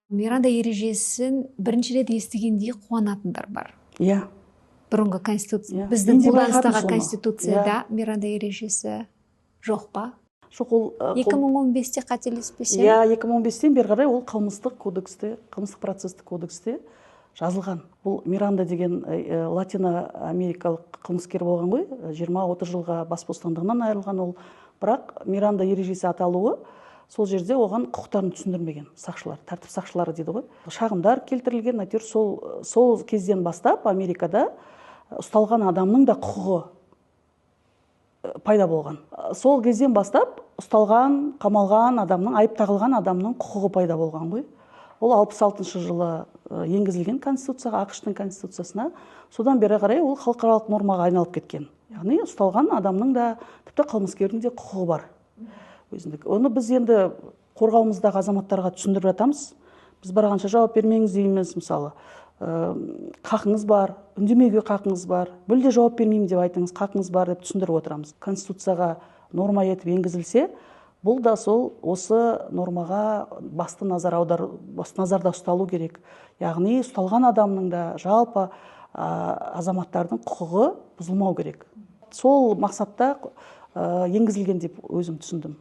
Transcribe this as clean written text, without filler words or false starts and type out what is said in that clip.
Миранда ережесін бірінші рет естігенде қуанатындар бар. Иә. Бұрынғы конституция, Иә. Біздің Мен де байқадым қолданыстағы соны. конституцияда Миранда ережесі жоқ па? Жоқ, ол 2015-те, қателеспесем. Иә, 2015-тен бері қарай ол қылмыстық кодексте, қылмыстық процесстік кодексте жазылған. Бұл Миранда деген латино америкалық қылмыскер болған ғой, 20-30 жылға бас бостандығынан айырылған ол. Бірақ Миранда ережесі аталуы, сол жерде оған құқықтарын түсіндірмеген сақшылар, тәртіп сақшылары дейді ғой. Шағымдар келтірілген, әйтеуір сол кезден бастап Америкада ұсталған адамның да құқығы пайда болған. Сол кезден бастап ұсталған, қамалған адамның, айып тағылған адамның құқығы пайда болған ғой. Ол 66 жылы енгізілген конституцияға, АҚШ-тың конституциясына. Содан бері қарай ол халықаралық нормаға айналып кеткен. Яғни ұсталған адамның да, тіпті қылмыскердің де құқығы бар. Өзіндік. Оны біз енді қорғауымыздағы азаматтарға түсіндіріп жатамыз. Біз барғанша жауап бермеңіз дейміз, мысалы. Қақыңыз бар, үндемеуге қақыңыз бар, мүлде жауап бермеймін деп айтыңыз, қақыңыз бар деп түсіндіріп отырамыз. Конституцияға норма етіп енгізілсе, бұл да сол осы нормаға басты назар аудар, басты назарда ұсталу керек. Яғни ұсталған адамның да, жалпы азаматтардың құқығы бұзылмау керек. Сол мақсатта енгізілген деп өзім түсіндім.